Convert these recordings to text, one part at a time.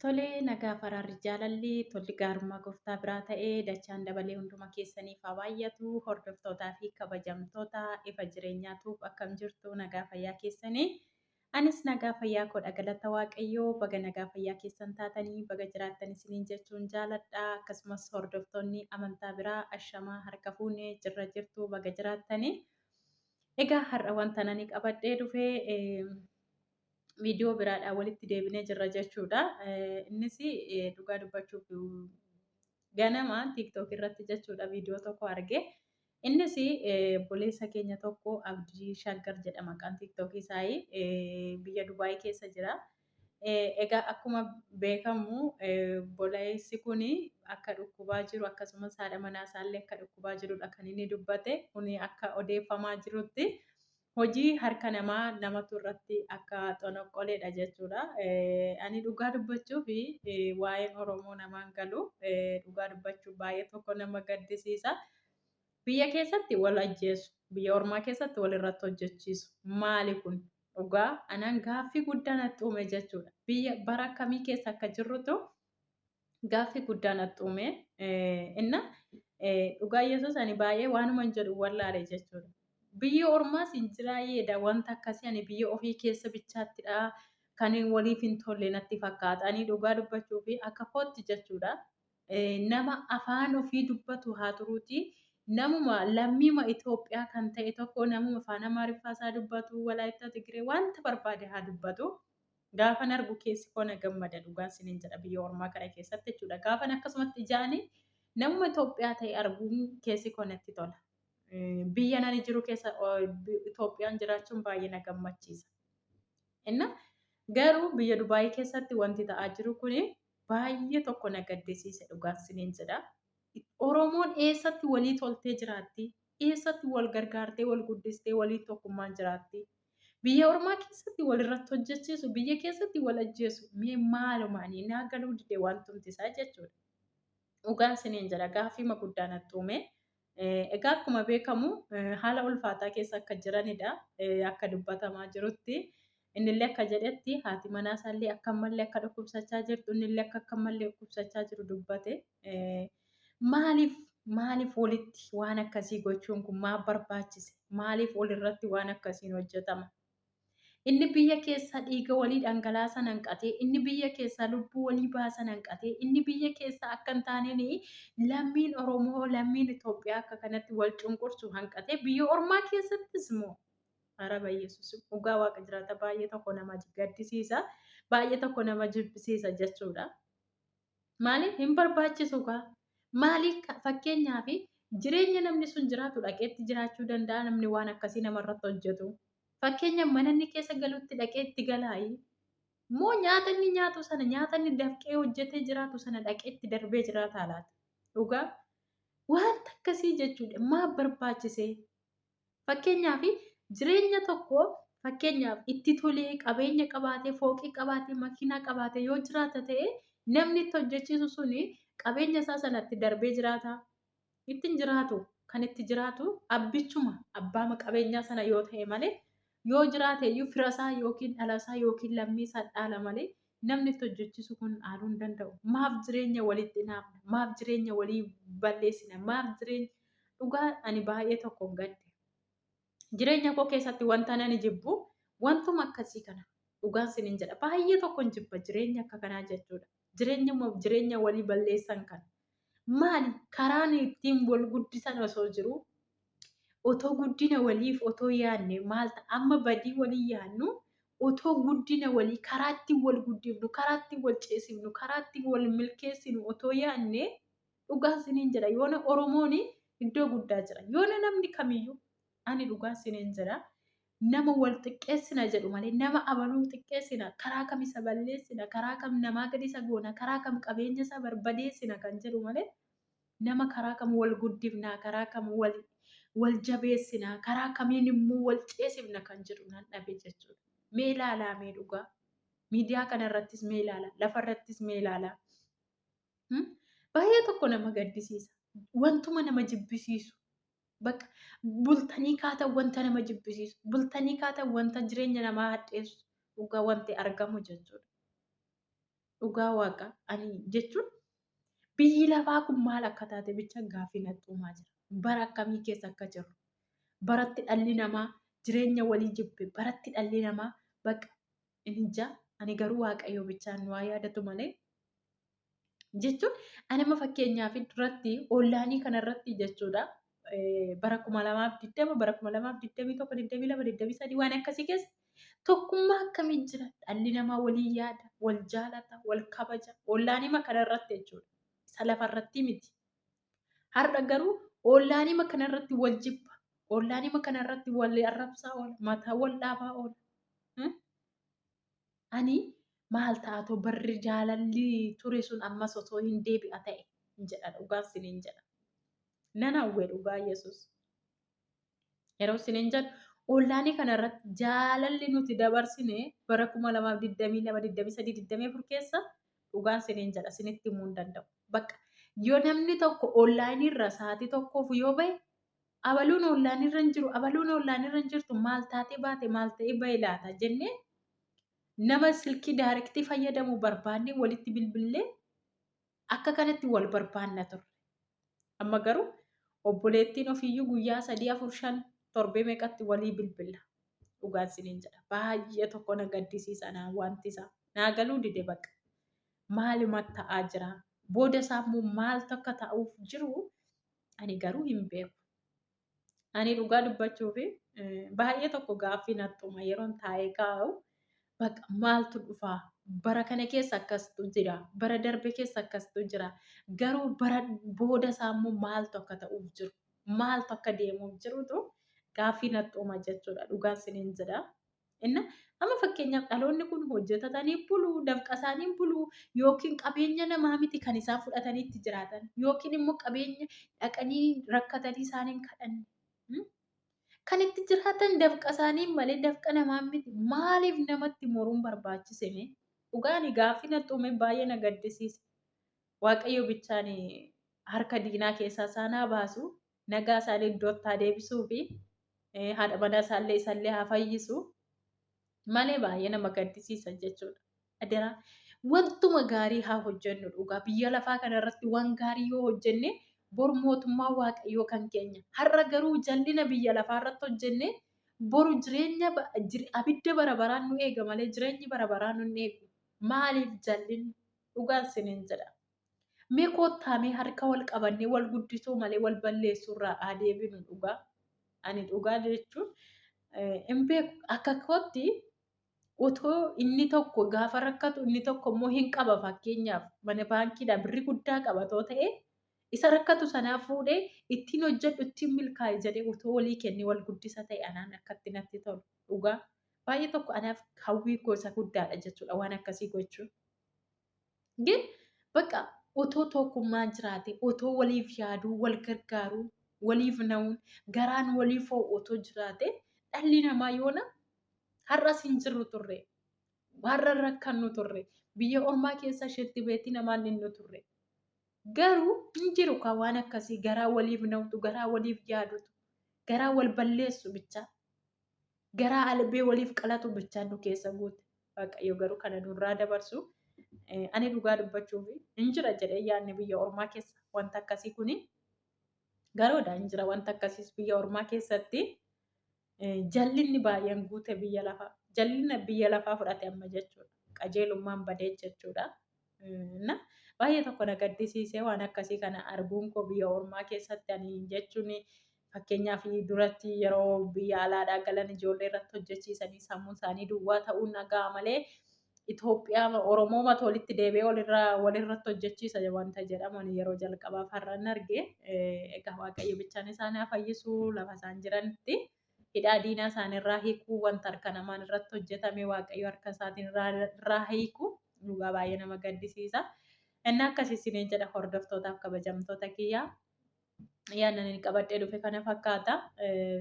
Tolee, nagaa faraarri jaalalli tolli gaarummaa gooftaa biraa ta'ee dachaan dabalee hunduma keessaniif haa baay'atu. Hordoftootaa fi kabajamtoota ifa jireenyaatuuf akkam jirtu nagaa fayyaa keessanii. Anis nagaa fayyaa koodha galata Waaqayyoo, baga nagaa fayyaa keessan taatanii baga jiraattan isiniin jechuun jaaladha. Akkasumas hordoftoonni amantaa biraa ashamaa harka fuunee jirra jirtu baga jiraattanii. Egaa har'a wanta nani qabadhee dhufee viidiyoo biraadhaan walitti deebinee jirra jechuudha. Innis dhugaa dubbachuuf ganama TikTok irratti jechuudha viidiyoo tokko arge. Innis obboleessa keenya tokko Abdii Shaggar jedhama maqaan TikTok isaa, biyya Dubaay keessa jira. Egaa akkuma beekamu obboleessi kun akka dhukkubaa jiru akkasumas haadha manaa isaallee akka dhukkubaa jirudha kan inni dubbate. Kun akka odeeffamaa jirutti hojii harka namaa namatu irratti akka xonoqqoleedha jechuudha. Ani dhugaa dubbachuuf waa'een Oromoo namaan galu, dhugaa dubbachuuf baay'ee tokko nama gaddisiisa. Biyya keessatti wal ajjeesu, biyya ormaa keessatti wal irratti hojjechiisu. Maali kun? Dhugaa anaan gaaffii guddaa natti uume jechuudha. Biyya bara akkamii keessa akka jirrutu gaaffii guddaa natti uume. Inna dhugaa Yesuus ani baay'ee waanuma hin jedhu wallaale jechuudha. Biyya ormaas hin jiraayyeedha wanta akkasii, ani biyya ofii keessa bichaattidha kan waliif hin tolle natti fakkaata. Ani dhugaa dubbachuu fi akka kootti jechuudha. Nama afaan ofii dubbatu haa turuuti. Namuma lammiima Itoophiyaa kan ta'e tokko, namuma afaan Amaariffaa isaa dubbatu, Walaayittaa, Tigiree, wanta barbaade haa dubbatu. Gaafan argu keessi koo na gammada, dhugaan isiniin jedha, biyya ormaa kana keessatti jechuudha. Gaafan akkasumatti ijaani namuma Itoophiyaa ta'e arguun keessi koo natti tola. Biyya nani jiru keessa Itoophiyaan jiraachuun baay'ee na gammachiisa. Inna garuu biyya Dubaayii keessatti wanti ta'aa jiru kuni baay'ee tokko na gaddisiise, dhugaan isiniin jedha. Oromoon eessatti walii toltee jiraatti? Eessatti wal gargaartee, wal guddistee, waliin tokkummaan jiraatti? Biyya ormaa keessatti wal irratti hojjechiisu, biyya keessatti wal ajjeesu. Mee maalumaanii naa galuu dide wantumti isaa jechuudha. Dhugaan isiniin jedha, gaaffiima guddaa natti uume. Egaa akkuma beekamu haala ulfaataa keessa akka jiranidha. Akka dubbatamaa jirutti. Innillee akka jedhetti haati manaa isaallee akka ammallee akka dhukkubsachaa jirtu, innillee akka ammallee dhukkubsachaa jiru dubbate. Maaliif walitti waan akkasii gochuun kun maaf barbaachise? Maaliif walirratti waan akkasiin hojjetama? Inni biyya keessaa dhiiga walii dhangalaasan hanqatee, inni biyya keessaa lubbuu walii baasan hanqatee, inni biyya keessaa akka hin taaneen lammiin Oromoo, lammiin Itoophiyaa akka kanatti wal cunqursu hanqatee, biyya ormaa keessattis immoo araba Yesuus, dhugaa Waaqa jiraata baay'ee tokko nama gaddisiisa, baay'ee tokko nama jibbisiisa jechuudha. Maaliif hin barbaachisu kaa? Maaliif fakkeenyaaf jireenya namni sun jiraatu dhaqeetti jiraachuu danda'a namni waan akkasii namarratti hojjetu? Fakkeenyaaf mana inni keessa galutti dhaqee itti galaayi? Moo nyaata inni nyaatu sana, nyaata inni dafqee hojjetee jiraatu sana dhaqee itti darbee jiraata laata? Dhugaa wanta akkasii jechuudha. Maaf barbaachisee? Fakkeenyaaf jireenya tokko, fakkeenyaaf itti tolee, qabeenya qabaatee, fooqii qabaatee, makiinaa qabaatee yoo jiraata ta'e, namni itti hojjechiisu suni qabeenya isaa sanatti darbee jiraata? Ittiin jiraatu. Kan itti jiraatu abbichuma abbaa qabeenyaa sana yoo ta'e malee, yoo jiraate iyyuu fira isaa yookiin dhala isaa yookiin lammii isaa dhaala malee namni itti hojjechiisu kun dhaaluu hin danda'u. Maaf jireenya walitti hinaafna? Maaf jireenya walii balleessina? Maaf jireenya? Dhugaa ani baay'ee tokkoon gadde. Jireenya koo keessatti wanta nani jibbu wantuma akkasii kana. Dhugaan sinin jedha, baay'ee tokkon jibba jireenya akka kanaa jechuudha. Jireenya walii balleessan kana. Maali karaan ittiin wal guddisan osoo jiru, otoo guddina waliif otoo yaadne, maal ta'a amma badii walii yaadnu, otoo guddina walii, karaa ittiin wal guddifnu, karaa ittiin wal ceesifnu, karaa ittiin wal milkeessinu otoo yaadne, dhugaan siniin jedha, yoona Oromoon iddoo guddaa jira. Yoona namni kamiyyuu, ani dhugaan siniin jedha, nama wal xiqqeessina jedhu malee, nama abaluu xiqqeessina, karaa kam isa balleessina, karaa kam namaa gadi isa goona, karaa kam qabeenya isa barbadeessina kan jedhu malee, nama karaa kam wal guddifna, karaa kam wal jabeessina, karaa kamiin immoo wal ceesifna kan jedhu nan dhabe jechuudha. Mee ilaalaa, mee dhugaa. Miidiyaa kana irrattis mee ilaalaa, lafa irrattis mee ilaalaa. Baay'ee tokko nama gaddisiisa. Wantuma nama jibbisiisu. Bakka bultanii kaatan wanta nama jibbisiisu. Bultanii kaatan wanta jireenya namaa hadheessu. Dhugaa wanti argamu jechuudha. Dhugaa waaqa ani jechuun biyyi lafaa kun maal akka taate bicha gaaffii natti uumaa jira. Bara akkamii keessa akka jirru. Baratti dhalli namaa jireenya walii jibbe. Baratti dhalli namaa baqa inja ani garuu waaqayyo bichaan waa yaadatu malee. Jechuun ani amma fakkeenyaaf duratti oonlaayinii kanarratti jechuudha. Bara 2020 bara 2021 22 23 waan akkasii keessa tokkummaa akkamii jira? Dhalli namaa walii yaada, wal jaalata, wal kabaja. Oonlaayinii kanarratti jechuudha. Isa lafarratti miti. Har'a garuu oonlaayinii kanarratti wal jibba. Oonlaayinii kanarratti wal arrabsaa oola. Mataa wal dhaabaa oola. Ani maal taatoo barri jaalalli ture sun ammas osoo hin deebi'a ta'e jedha dhugaa isiniin jedha. Nan hawwe dhugaa Yesuus. Yeroo isiniin jedhu oonlaayinii kanarratti jaalalli nuti dabarsine bara 2022, 23, 24 keessa dhugaan isiniin jedha isinitti himuu hin danda'u. Bakka yoo namni tokko oonlaayinii irra sa'aatii tokkoof yoo bahe abaluun oonlaayinii irra hin jiru, abaluun oonlaayinii irra hin jirtu maal taatee baate maal ta'ee bahe laata jennee nama silkii daayirektii fayyadamu barbaannee walitti bilbillee akka kanatti wal barbaanna turre. Amma garuu obboleettiin ofiiyyuu guyyaa 3 4 5 torbee meeqatti walii bilbilla. Dhugaan isiniin jedha. Baay'ee tokko na gaddisiisa naa wanti isaa. Naa galuu dide bakka. Maaluma ta'aa jira? Booda isaa immoo maaltu akka ta'uuf jiru ani garuu hin beeku. Ani dhugaa dubbachuuf baay'ee tokko gaaffii natti uuma yeroon taa'ee kaa'u. Bakka maaltu dhufaa? Bara kana keessa akkastu jira. Bara darbe keessa akkastu jira. Garuu bara booda isaa immoo maaltu akka ta'uuf jiru? Maaltu akka deemuuf jirutu gaaffii natti uuma jechuudha. Dhugaan isiniin jedha. Inna amma fakkeenyaaf dhaloonni kun hojjetatanii buluu, dafqa isaanii buluu yookiin qabeenya namaa miti kan isaan fudhatanii itti jiraatan yookiin immoo qabeenya dhaqanii rakkatanii isaaniin kadhanne. Kan itti jiraatan dafqa isaanii malee dafqa namaa miti. Maaliif namatti moruun barbaachise mee? Dhugaan gaaffii natti uume baay'ee na gaddisiise. Waaqayyo bichaan harka diinaa keessaa isaan haa baasu. Nagaa isaanii iddootti haa deebisuu fi haadha manaa isaallee isallee haa fayyisu. Malee baay'ee nama gaddisiisa jechuudha. Adaraa wantuma gaarii haa hojjennu dhugaa. Biyya lafaa kanarratti waan gaarii yoo hojjenne bor mootummaa waaqayyoo kan keenya. Har'a garuu jal'ina biyya lafaa irratti hojjenne boru jireenya abidda bara baraan nu eega malee jireenyi bara baraan nu hin eegu. Maaliif jal'inni? Dhugaan isiniin jedha. Mee kottaa mee harka wal qabannee wal guddisuu malee wal balleessuu irraa haa deebinu dhugaa. Ani dhugaa jechuun hin beeku akka kootti otoo inni tokko gaafa rakkatu inni tokko immoo hin qaba fakkeenyaaf mana baankiidhaa birrii guddaa qaba otoo ta'e isa rakkatu sanaa fuudhee ittiin hojjedhu ittiin milkaa'e jedhee otoo walii kennee wal guddisa ta'e anaan akkatti natti tolu dhugaa. Baay'ee tokko anaaf hawwii koo isa guddaadha jechuudha waan akkasii gochuun. Gin bakka otoo tokkummaan jiraate otoo waliif yaaduu wal gargaaruu waliif na'uun garaan waliif ho'u otoo jiraate dhalli namaa yoona har'as hin jirru turre. Har'a rakkannu turre. Biyya ormaa keessa isheetti beetti namaan inni turre. Garuu hin jiru kan waan akkasii garaa waliif na'utu garaa waliif yaadutu garaa wal balleessu bichaa garaa albee waliif qalatu bichaa nu keessa guute. Waaqayyo garuu kana nurraa dabarsu. Ani dhugaa dubbachuuf hin jira jedhee yaadne biyya ormaa keessa wanta akkasii kuni garoodha hin jira wanta akkasiis biyya ormaa keessatti jallinni baay'een guute biyya lafaa jallina biyya lafaa fudhate amma jechuudha qajeelummaan badee jechuudha. Na baay'ee tokko na gaddisiisee waan akkasii kana arguun koo biyya ormaa keessatti ani jechuun fakkeenyaaf duratti yeroo biyya alaadhaa galan ijoollee irratti hojjechiisanii sammuun isaanii duwwaa ta'uun nagaa malee Itoophiyaa Oromoo mata walitti deebi'ee walirratti hojjechiisa wanta jedhamu ani yeroo jalqabaaf har'an arge. Egaa Waaqayyo bichaan isaan haa fayyisu lafa isaan jiranitti hidhaa diinaa isaaniirraa hiikuu wanta harka namaan irratti hojjetame Waaqayyo harka isaatiin irraa hiiku dhugaa baay'ee nama gaddisiisa. Inni akkasii isiniin jedha hordoftootaaf kabajamtoota kiyyaa. Yaadni ani qabadhee dhufe kana fakkaata.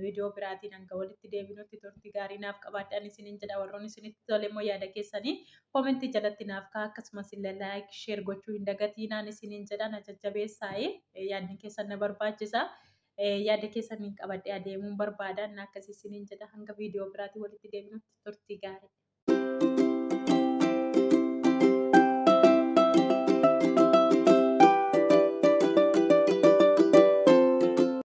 Viidiyoo biraatiin hanga walitti deebinutti turtii gaarii naaf qabaadhaan isiniin jedha. Warroonni isinitti tole immoo yaada keessanii koomentii jalatti naaf ka'a. Akkasumas illee laayik sheer gochuu hin dagatiinaan isiniin jedha. Na jajjabeessaayi. Yaadni keessan na barbaachisa. Yaada keessaniin qabadhee adeemuun barbaada. Inni akkasii isiniin jedha. Hanga viidiyoo biraatiin walitti deebinutti turtii gaarii.